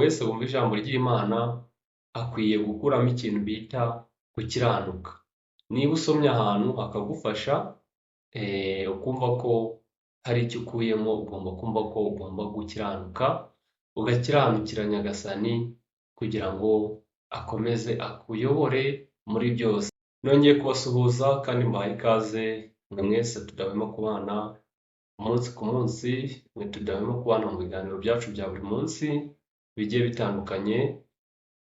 wese wumva ijambo ry'Imana akwiye gukuramo ikintu bita gukiranuka. Niba usomye ahantu hakagufasha, ukumva ko hari icyo ukuyemo, ugomba kumva ko ugomba gukiranuka, ugakiranukira Nyagasani kugira ngo akomeze akuyobore muri byose. Nongeye kubasuhuza kandi mbahaye ikaze mwe mwese tudahwema kubana umunsi ku munsi, mwe tudahwema kubana mu biganiro byacu bya buri munsi bigiye bitandukanye.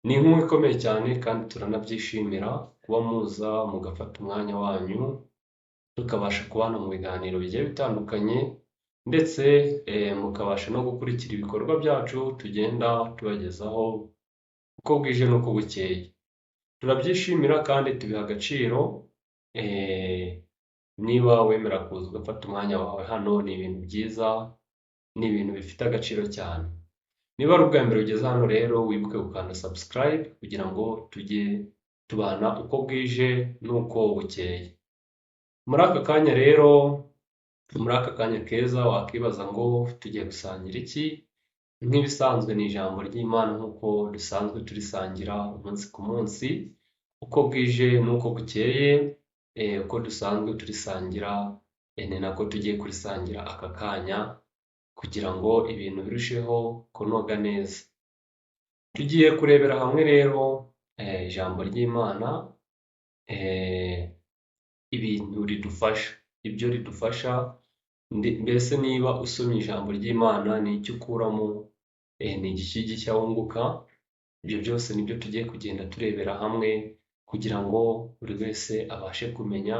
Ni inkuru ikomeye cyane kandi turanabyishimira kuba muza mugafata umwanya wanyu tukabasha kubana mu biganiro bigiye bitandukanye, ndetse mukabasha no gukurikira ibikorwa byacu tugenda tubagezaho uko bwije n'uko bukeye. Turabyishimira kandi tubiha agaciro. Niba wemera kuza ugafata umwanya wawe hano, ni ibintu byiza, ni ibintu bifite agaciro cyane. Niba ari ubwa mbere ugeze hano rero, wibuke gukanda subscribe kugira ngo tujye tubana uko bwije n'uko bukeye. Muri aka kanya rero, muri aka kanya keza, wakibaza ngo tugiye gusangira iki? Nk'ibisanzwe ni ijambo ry'Imana nk'uko dusanzwe turisangira umunsi ku munsi, uko bwije n'uko bukeye, uko dusanzwe turisangira, ni nako tugiye kurisangira aka kanya kugira ngo ibintu birusheho kunoga neza. Tugiye kurebera hamwe rero ijambo ry'Imana, ibintu ridufasha, ibyo ridufasha, mbese niba usomye ijambo ry'Imana ni icyo ukuramo, ni igiki gishya wunguka? Ibyo byose nibyo tugiye kugenda turebera hamwe kugira ngo buri wese abashe kumenya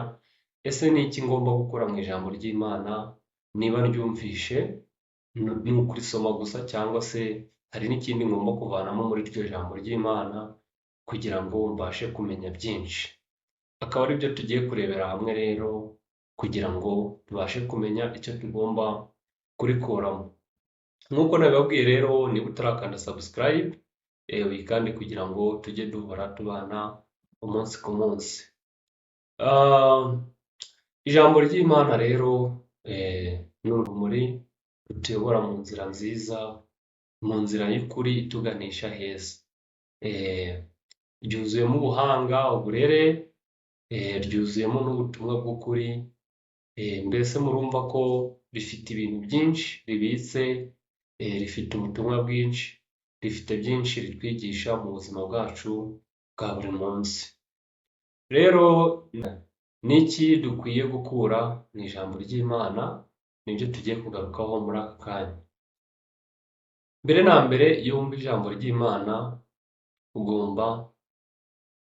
ese ni iki ngomba gukora mu ijambo ry'Imana niba ryumvishe, ni ukurisoma gusa cyangwa se hari n'ikindi ngomba kuvanamo muri iryo jambo ry'Imana kugira ngo mbashe kumenya byinshi. Akaba ari byo tugiye kurebera hamwe rero kugira ngo tubashe kumenya icyo tugomba kurikuramo. Nk'uko nabibabwiye rero, niba utarakanda subscribe, uyikande kugira ngo tujye duhora tubana umunsi ku munsi. Ijambo ry'Imana rero ni urumuri rutuyobora mu nzira nziza, mu nzira y'ukuri ituganisha heza. Ryuzuyemo ubuhanga, uburere, ryuzuyemo n'ubutumwa bw'ukuri, mbese murumva ko rifite ibintu byinshi ribitse, rifite ubutumwa bwinshi, rifite byinshi ritwigisha mu buzima bwacu bwa buri munsi. Rero ni iki dukwiye gukura mu ijambo ry'Imana? Nibyo tugiye kugarukaho muri aka kanya. Mbere na mbere, iyo wumva ijambo ry'Imana ugomba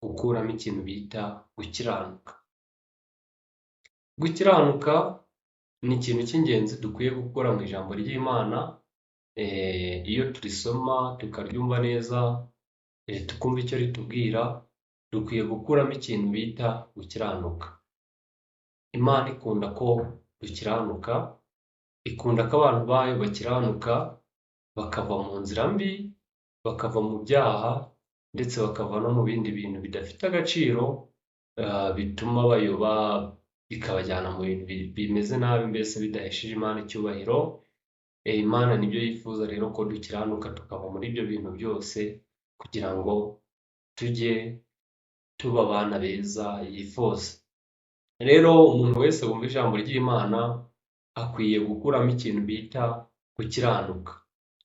gukuramo ikintu bita gukiranuka. Gukiranuka ni ikintu cy'ingenzi dukwiye gukura mu ijambo ry'Imana. Iyo turisoma tukaryumva neza, tukumva icyo ritubwira, dukwiye gukuramo ikintu bita gukiranuka. Imana ikunda ko dukiranuka, ikunda ko abantu bayo bakiranuka, bakava mu nzira mbi, bakava mu byaha, ndetse bakava no mu bindi bintu bidafite agaciro, bituma bayoba, bikabajyana mu bintu bimeze nabi, mbese bidahesheje Imana icyubahiro. Imana nibyo yifuza rero, ko dukiranuka tukava muri ibyo bintu byose kugira ngo tujye tuba abana beza yifuza. Rero umuntu wese wumva ijambo ry'Imana akwiye gukuramo ikintu bita gukiranuka.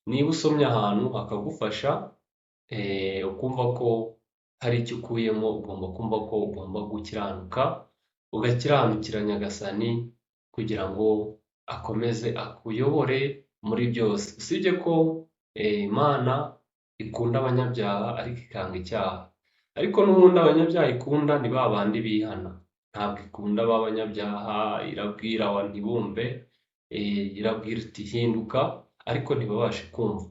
Niba usomye ahantu hakagufasha, ukumva ko hari icyo ukuyemo, ugomba kumva ko ugomba gukiranuka, ugakiranukira Nyagasani kugira ngo akomeze akuyobore muri byose. Usibye ko Imana ikunda abanyabyaha ariko ikanga icyaha, ariko n'ubundi abanyabyaha ikunda ni ba bandi bihana, ntabwo ikunda ba banyabyaha. Irabwira ntibumve, irabwira iti hinduka, ariko ntibabashe kumva.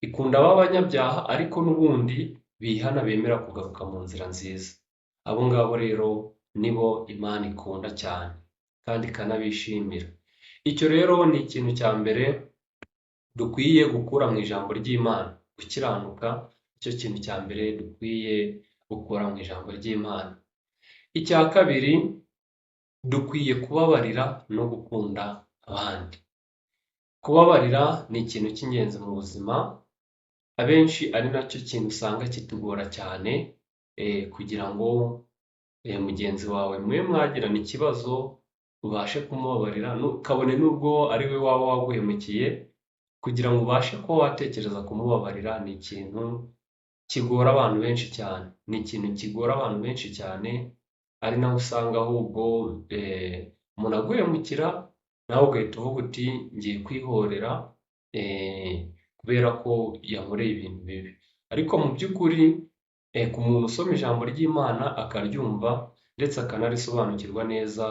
Ikunda ba banyabyaha ariko n'ubundi bihana, bemera kugaruka mu nzira nziza. Abo ngabo rero nibo Imana ikunda cyane kandi ikanabishimira. Icyo rero ni ikintu cya mbere dukwiye gukura mu ijambo ry'Imana. Gukiranuka nicyo kintu cya mbere dukwiye gukura mu ijambo ry'Imana. Icya kabiri, dukwiye kubabarira no gukunda abandi. Kubabarira ni ikintu cy'ingenzi mu buzima. Abenshi ari nacyo kintu usanga kitugora cyane, kugira ngo mugenzi wawe mube mwagirana ikibazo ubashe kumubabarira, kabone n'ubwo ari we waba waguhemukiye, kugira ngo ubashe kuba watekereza kumubabarira ni ikintu kigora abantu benshi cyane, ni ikintu kigora abantu benshi cyane, ari naho usanga ahubwo umuntu aguhemukira nawe ugahita uvuga uti ngiye kwihorera kubera ko yankoreye ibintu bibi. Ariko mu by'ukuri ku muntu usoma ijambo ry'Imana akaryumva ndetse akanarisobanukirwa neza,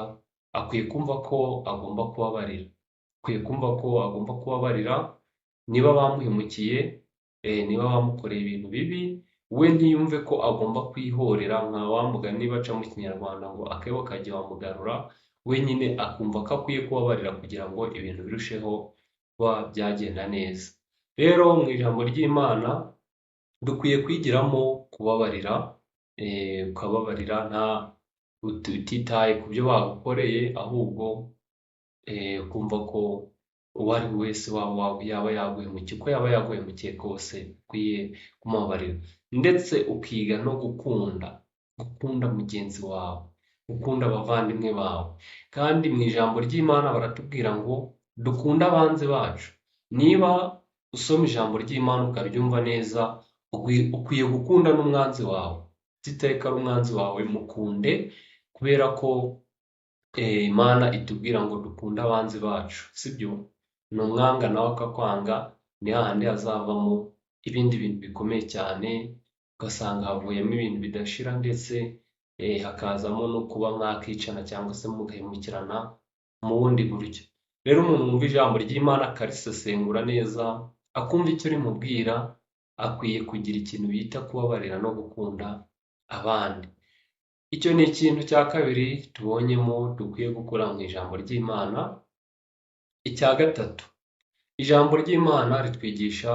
akwiye kumva ko agomba kubabarira, akwiye kumva ko agomba kubabarira niba bamuhemukiye, niba bamukoreye ibintu bibi, we ntiyumve ko agomba kwihorera nka wa mugani baca mu kinyarwanda ngo akebo kajya iwamugarura, we nyine akumva ko akwiye kubabarira kugira ngo ibintu birusheho kuba byagenda neza. Rero mu ijambo ry'Imana dukwiye kwigiramo kubabarira, ukababarira nta utitaye ku byo bagukoreye, ahubwo ukumva ko uwo ari we wese yaba yaguhemukiye, uko yaba yaguhemukiye kose ukwiye kumubabarira, ndetse ukiga no gukunda, gukunda mugenzi wawe, gukunda abavandimwe bawe. Kandi mu ijambo ry'Imana baratubwira ngo dukunde abanzi bacu. Niba usoma ijambo ry'Imana ukaryumva neza, ukwiye gukunda n'umwanzi wawe, utitaye ko ari umwanzi wawe mukunde, kubera ko Imana itubwira ngo dukunde abanzi bacu, sibyo? Numwanga nawe akakwanga, ni hahandi hazavamo ibindi bintu bikomeye cyane, ugasanga havuyemo ibintu bidashira, ndetse hakazamo no kuba mwakicana cyangwa se mugahemukirana mu bundi buryo. Rero umuntu wumva ijambo ry'Imana akarisesengura neza, akumva icyo rimubwira, akwiye kugira ikintu bita kubabarira no gukunda abandi. Icyo ni ikintu cya kabiri tubonyemo dukwiye gukura mu ijambo ry'Imana. Icya gatatu, ijambo ry'Imana ritwigisha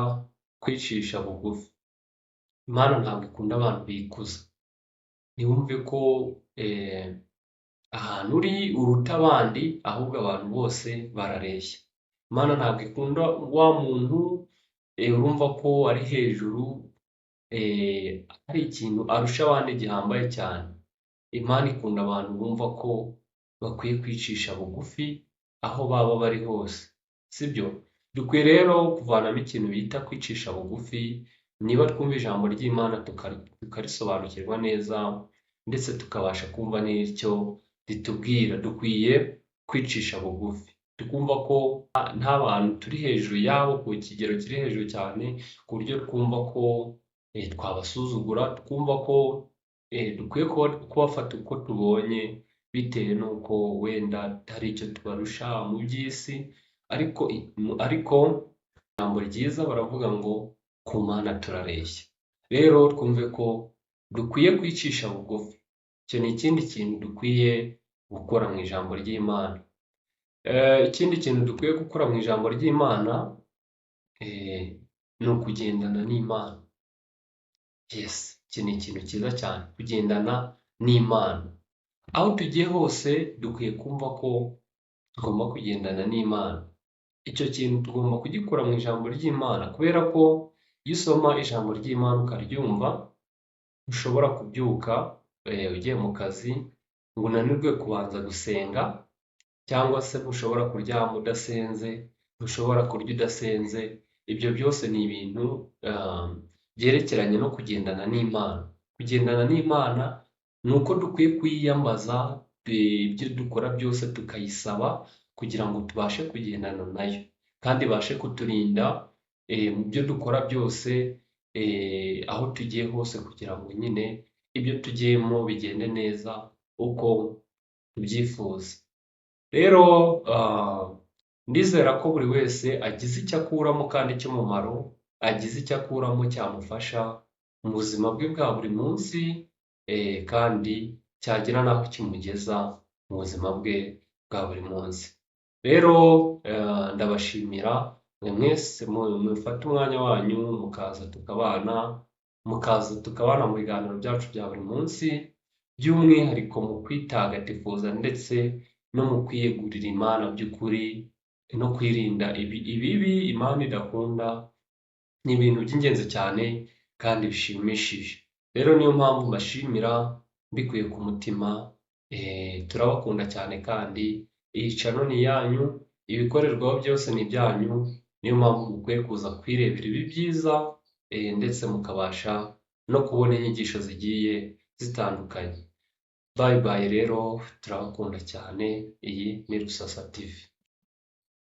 kwicisha bugufi. Imana ntabwo ikunda abantu bikuza. Ntiwumve ko ahantu uri uruta abandi, ahubwo abantu bose barareshya. Imana ntabwo ikunda wa muntu urumva ko ari hejuru, hari ikintu arusha abandi gihambaye cyane. Imana ikunda abantu bumva ko bakwiye kwicisha bugufi aho baba bari hose, sibyo? Dukwiye rero kuvanamo ikintu bita kwicisha bugufi, niba twumva ijambo ry'Imana tukarisobanukirwa neza, ndetse tukabasha kumva n'icyo ritubwira, dukwiye kwicisha bugufi, tukumva ko nta bantu turi hejuru yabo ku kigero kiri hejuru cyane, ku buryo twumva ko twabasuzugura, twumva ko dukwiye kubafata uko tubonye, bitewe n'uko wenda hari icyo tubarusha mu by'isi, ariko ijambo ryiza baravuga ngo ku Mana turareshya. Rero twumve ko dukwiye kwicisha bugufi. Icyo ni ikindi kintu dukwiye gukora mu ijambo ry'Imana. Ikindi kintu dukwiye gukora mu ijambo ry'Imana ni ukugendana n'Imana. Yes, iki ni ikintu cyiza cyane, kugendana n'Imana. Aho tugiye hose dukwiye kumva ko tugomba kugendana n'Imana. Icyo kintu tugomba kugikura mu ijambo ry'Imana, kubera ko iyo usoma ijambo ry'Imana ukaryumva, ushobora kubyuka ugiye mu kazi ngo unanirwe kubanza gusenga, cyangwa se ntushobora kuryama udasenze, ntushobora kurya udasenze. Ibyo byose ni ibintu byerekeranye no kugendana n'Imana. Kugendana n'Imana ni uko dukwiye kuyiyambaza, ibyo dukora byose tukayisaba kugira ngo tubashe kugendana nayo, kandi ibashe kuturinda mu byo dukora byose, aho tugiye hose, kugira ngo nyine ibyo tugiyemo bigende neza uko tubyifuza. Rero ndizera ko buri wese agize icyo akuramo kandi cy'umumaro, agize icyo akuramo cyamufasha mu buzima bwe bwa buri munsi, kandi cyagira n'aho kimugeza mu buzima bwe bwa buri munsi. Rero ndabashimira mwe mwese mufate umwanya wanyu mukaza tukabana, mu biganiro byacu bya buri munsi, by'umwihariko mu kwitagatifuza ndetse no mu kwiyegurira Imana by'ukuri, no kwirinda ibibi Imana idakunda. Ni ibintu by'ingenzi cyane kandi bishimishije. Rero niyo mpamvu mbashimira mbikuye ku mutima, turabakunda cyane kandi iyi channel ni iyanyu, ibikorerwaho byose ni ibyanyu, niyo mpamvu mukwiye kuza kwirebera ibi byiza, ndetse mukabasha no kubona inyigisho zigiye zitandukanye. Bye bye rero, turabakunda cyane, iyi ni Rusasa TV.